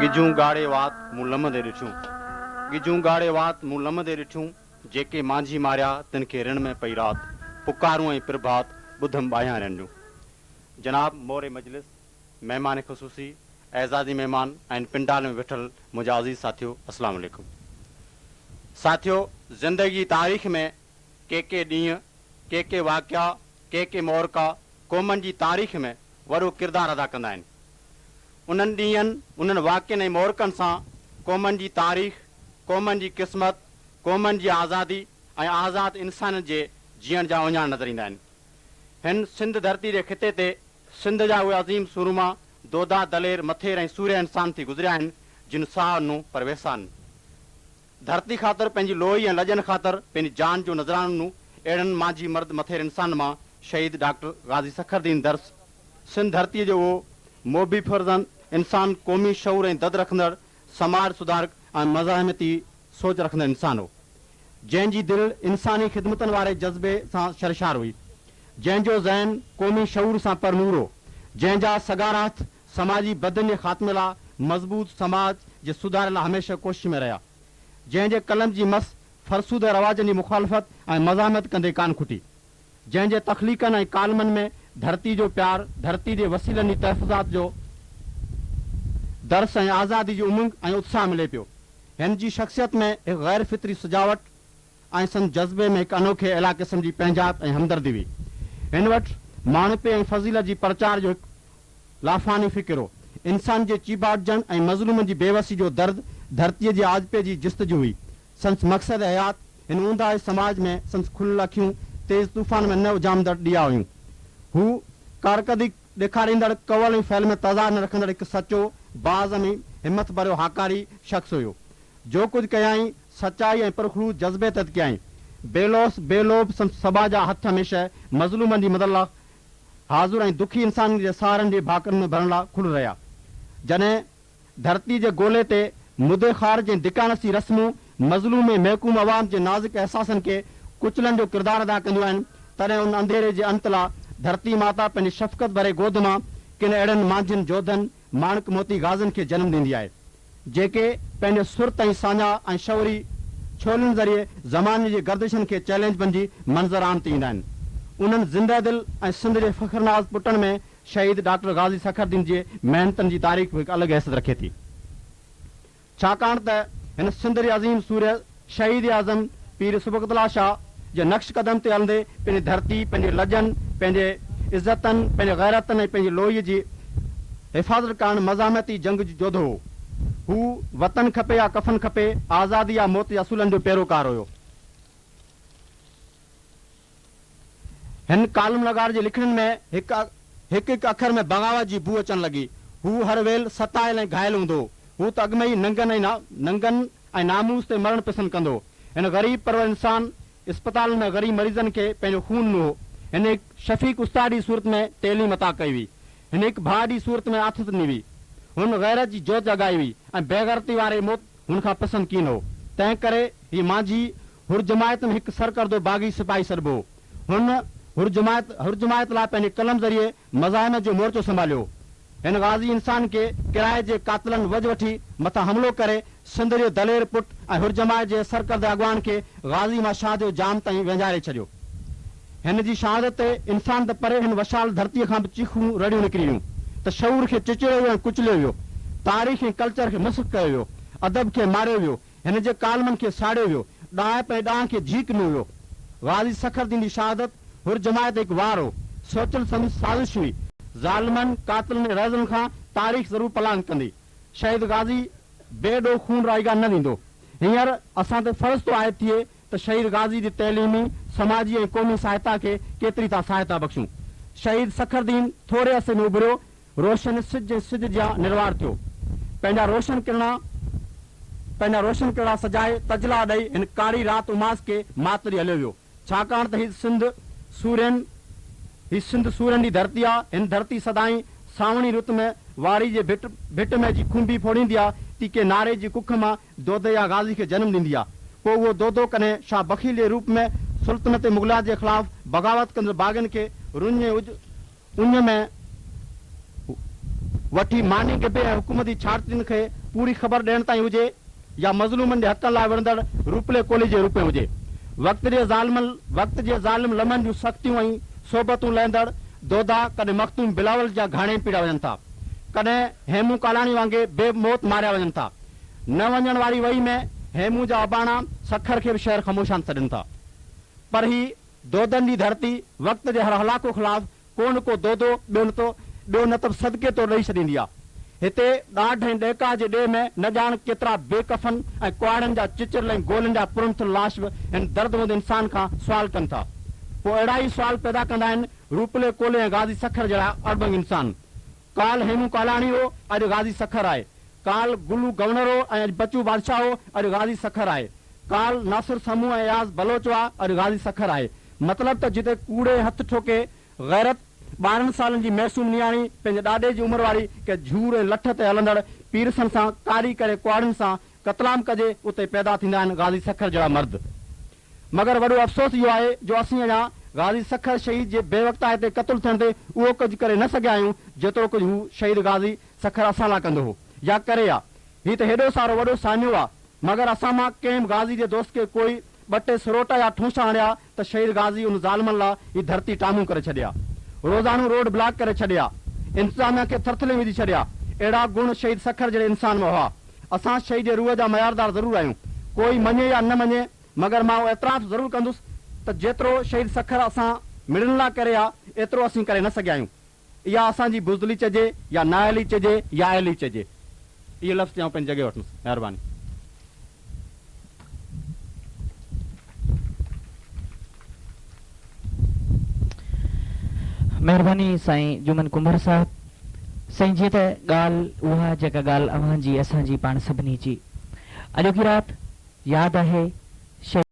ڳجهون ڳاڙي وات مون لمندي ڏٺيون. ڳجهون ڳاڙي وات مون لمندي ڏٺيون، جيڪي مانجهي ماريا تن کي رڻ ۾ پئي رات، پڪارون ۽ پرڀات ٻڌم ٻاهيان رن جون. جناب موري مجلس، مهمان خصوصي، اعزازي مهمان ۽ پنڊال ۾ ويٺل منهنجا عزيز ساٿيو اسلام عليڪم. ساٿيو زندگي جي تاريخ ۾ ڪي ڪي ڏينهن، ڪي ڪي واقعا، ڪي ڪي معرڪا قومن جي تاريخ ۾ وڏو ڪردار ادا ڪندا آهن. انهن ڏينهن، انهن واقعن ۽ معرڪن سان قومن جي تاريخ، قومن جي قسمت، قومن جي آزادي ۽ آزاد انسانن جي جيئڻ جا اهڃاڻ نظر ايندا آهن. هن سنڌ ڌرتي جي خطي تي سنڌ جا اهي عظيم سورما، دودا، دلير، مٿير ۽ سورهيه انسان ٿي گذريا آهن، جن ساهه ڏنو پر ويساهه نه. ڌرتي خاطر پنهنجي لوئي ۽ لڄن خاطر پنهنجي جان جو نذرانو ڏنو. اهڙن مانجهي مرد مٿير انسانن مان شهيد ڊاڪٽر غازي سکردين درس سنڌ ڌرتيء جو اهو موڀي فرزند انسان قومي شعور ۽ دد رکندڙ سماج سڌارڪ ۽ مزاحمتي سوچ رکندڙ انسان هو. جنهن جي دل انساني خدمتن واري جذبي سان سرشار هئي. جنهن جو ذهن قومي شعور سان پر نور هو. جنهن جا سگهارا هٿ سماجي بدين جي خاتمي لاء مضبوط سماج جي سڌاري لاء هميشه ڪوشش ۾ رهيا. جنهن جي قلم جي مس فرسوده رواجن جي مخالفت ۽ مزاحمت ڪندي ڪانه کٽي. جنهن جي تخليقن ۽ ڪالمن ۾ ڌرتي جو پيار، ڌرتي جي وسيلن جي تحفظات جو درس ۽ آزادي جي امنگ ۽ اتساهه ملي پيو. هن جي شخصيت ۾ هڪ غير فطري سجاوٽ ۽ سندس جذبي ۾ هڪ انوکي اعليٰ قسم جي پنهنجائپ ۽ همدردي هئي. هن وٽ ماڻهپي ۽ فضيلت جي پرچار جو هڪ لافاني فڪر هو. انسان جي چيڀاٽجڻ ۽ مظلومن جي بيوسي جو درد ڌرتيء جي آجپي جي جستجو هئي. سندس مقصد حيات هن اونداهي سماج ۾ سندس کليل اکيون تيز طوفان ۾ نه اجهامندڙ ڏيئا هيون. هو ڪارڪردگي ڏيکاريندڙ، قول ۽ فعل ۾ تضاد نه رکندڙ هڪ سچو، باعزم ۽ همٿ ڀريو هاڪاري شخص هيو. جو ڪجهه ڪيائين، سچائي ۽ پرخلوص جذبي تحت ڪيائين. بي لوث، بي لوڀ سندس سٻاجها جا هٿ هميشه مظلومن جي مدد لاء حاضر ۽ دکي انسانن جي سهارن جي ڀاڪرن ۾ ڀرڻ لاء کليل رهيا. جڏهن. ڌرتي جي گولي تي مدي خارج ۽ دڪانسي رسمون مظلوم ۽ محڪوم عوام جي نازڪ احساسن کي ڪچلڻ جو ڪردار ادا ڪنديون آهن، تڏهن ان انڌيري جي انت لا ڌرتي ماتا پنهنجي شفقت ڀري گود مان ڪن اهڙن مانجهين جوڌن، ماڻڪ موتي غازين کي جنم ڏيندي آهي، جيڪي پنهنجي سرت ۽ ساڃاهه ۽ شعوري ڇولين ذريعي زماني جي گردشن کي چئلينج بنجي منظر عام تي ايندا آهن. انهن زنده دل ۽ سنڌ جي فخرناز پٽن ۾ شهيد ڊاڪٽر غازي سکردين جي محنتن جي تاريخ به هڪ الڳ حيثيت رکي ٿي. ڇاڪاڻ ته هن سنڌ جي عظيم سورهيه شهيد اعظم پير صبغت الله شاهه جي نقش قدم تي هلندي پنهنجي ڌرتي، پنهنجي لڄن، پنهنجي عزتن، پنهنجي غيرتن ۽ پنهنجي لوئيء جي حفاظت ڪرڻ مزاحمتي جنگ جو جوڌو هو. هو وطن کپي يا ڪفن کپي، آزادي يا موت جي اصولن جو پيروڪار هيو. هن ڪالم نگار جي لکڻين ۾ هڪ هڪ اکر ۾ بغاوت جي بوء اچڻ لڳي. هو هر ويل ستايل ۽ گهايل هوندو هو. هو ته اڳ ۾ ئي ننگن ۽ ننگن ۽ ناموس تي مرڻ پسند ڪندو هو. هن غريب پرور انسان اسپتالن ۾ غريب مريضن کي پنهنجو خون ڏنو هو. هن هڪ شفيق استاد جي صورت ۾ تعليم عطا ڪئي هئي. هن هڪ ڀاء جي صورت ۾ آٿت ڏني هئي. هن غيرت جي جوت جڳائي هئي ۽ بيغيرتي واري موت هن کان پسند ڪين هو. تنهن ڪري هي مانجهي حر جماعت ۾ هڪ سرڪردو باغي سپاهي سڏبو هو. هن حر جماعت حر جماعت لاء پنهنجي قلم ذريعي مزاحمت جو مورچو سنڀاليو هو. هن غازي انسان کي ڪرائي جي قاتلن وجهه وٺي مٿان حملو ڪري سنڌ جي دلير پٽ ۽ حر جماعت جي سرڪرده اڳواڻ کي غازي مان شاهه جو جام تائين وهنجاري ڇڏيو. هن جي شهادت تي انسان ته پري هن وشال ڌرتيء کان به چيخون رڙيون نڪري ويون ته شعور کي چچريو ويو ۽ ڪچليو ويو. تاريخ ۽ ڪلچر کي مسخ ڪيو ويو. ادب کي ماريو ويو. هن جي ڪالمن کي ساڙيو ويو، ڏاهپ ۽ ڏانء کي جهيڪ ڏنو ويو. غازي سکردين جي شهادت حر جماعت تي هڪ وار هو. سوچيل سمجهيل سازش هئي. ظالمن، قاتلن ۽ رهزنن کان تاريخ ضرور پلانگ ڪندي. شهيد غازي بي ڏوهه خون رائيگان نه ويندو. هينئر اسان تي فرض ٿو عائد ٿئي ته شهيد غازي جي تعليمي، سماجي ۽ قومي سهائتا کي ڪيتري ٿا سهائتا بخشون. شهيد سکردين ٿوري عرصي ۾ اڀريو روشن سج ۽ سج جيان نروار ٿيو. پنهنجا روشن ڪرڻا پنهنجا روشن ڪرڻا سجائي تجلا ڏئي هن ڪاري رات اماس کي مات ڏئي هليو ويو. ڇاڪاڻ ته هي سنڌ سورين هي سنڌ سورين جي ڌرتي آ. هن ڌرتي سدائين سانوڻي رت ۾ واري جي ڀٽ ڀٽ ۾ جي کنڀي ڦوڙيندي آ تي ڪنهن ناري جي ڪک مان دودي يا غازي کي جنم ڏيندي آ. پوء اهو دودو ڪڏهن شاهه بخيل جي روپ ۾ سلطنت مغليات جي خلاف بغاوت ڪندڙ باغين کي رڃ ۽ اڄ اڃ ۾ وٺي ماني ڳڀي ۽ حڪومتي ڇاڙتين کي پوري خبر ڏيڻ تائين هجي يا مظلومن جي حقن لاء وڙهندڙ روپلي ڪولهي جي روپ ۾ هجي. وقت جي ظالمن وقت جي ظالم لمحن جون سختيون ۽ صحبتون لهندڙ دودا ڪڏهن مخدوم بلاول جا گهاڻي ۾ پيڙيا وڃن ٿا. ڪڏهن هيمون ڪالاڻي وانگي بي موت ماريا وڃن ٿا. نه وڃڻ واري وئي ۾ هيمون جا اباڻا سکر کي به شهر خموشان سڏين ٿا. پر هي دودن جي ڌرتي وقت جي هر هلاکو خلاف ڪو نه ڪو دودو ٻيو نه ته ٻيو نه ته به صدقي طور ڏئي ڇڏيندي آ. هتي ڏاڍ ۽ ڏهڪاء جي ڏيهه ۾ نه ڄاڻ ڪيترا بي ڪفن ۽ ڪهاڙين جا چچريل ۽ گولين جا پرنٿل لاش به هن دردمند انسان کان سوال ڪن ٿا. پوء اهڙا ئي سوال پيدا ڪندا آهن روپلي ڪولهي ۽ غازي سکر جهڙا اڙٻنگ انسان. ڪالهه هيمون ڪالاڻي هو، اڄ غازي سکر آهي. ڪالهه گلو گورنر هو ۽ اڄ بچو بادشاهه هو، اڄ غازي سکر آهي. ڪالهه ناصر سمون ۽ اياز بلوچ هئا، اڄ غازي سکر آهي. مطلب ته جتي ڪوڙي هٿ ٺوڪي غيرت 12 سالن جي معصوم نياڻي پنهنجي ڏاڏي جي عمر واري ڪنهن جهور ۽ لٺ تي هلندڙ پيرسن سان ڪاري ڪري ڪهاڙين سان قتلام ڪجي اتي پيدا ٿيندا آهن غازي سکر جهڙا مرد. مگر وڏو افسوس اهو آهي جو اسين اڃا غازي سکر شهيد جي بي وقتائتي قتل ٿيڻ تي اهو ڪجهه ڪري نه سگهيا آهيون جيترو ڪجهه هو شهيد غازي سکر اسان لاء ڪندو هو يا ڪري ها. هي ته هيڏو سارو وڏو سانحو آ مگر اسان مان ڪنهن به غازي جي دوست کي ڪوئي ٻه ٽي سروٽا يا ٺونشا هڻي ها ته شهيد غازي ان ظالمن لاء هي ڌرتي ٽامون ڪري ڇڏي ها. روزانو روڊ بلاڪ ڪري ڇڏي ها. انتظاميا کي ٿرٿلي وجهي ڇڏي ها. اهڙا گڻ شهيد سکر جهڙي انسان ۾ هئا. اسان شهيد جي روح جا معياردار ضرور آهيون. ڪوئي مڃي يا نه مڃي مگر مان اهو اعتراف ضرور ڪندس ته جيترو شهيد سکر اسان مڙن لاء ڪري ها ايترو اسين ڪري نه سگهيا آهيون. اها اسان جي بزدلي چئجي يا نااهلي چئجي يا اهلي چئجي. اهي لفظ آئون پنهنجي جڳهه وٺندس. مهرباني. مهرباني سائين جمن ڪنڀر صاحب. سائين جيئن ته ڳالهه اها جيڪا ڳالهه اوهان جي اسان جي پاڻ سڀني جي اڄوڪي رات ياد آهي شهيد.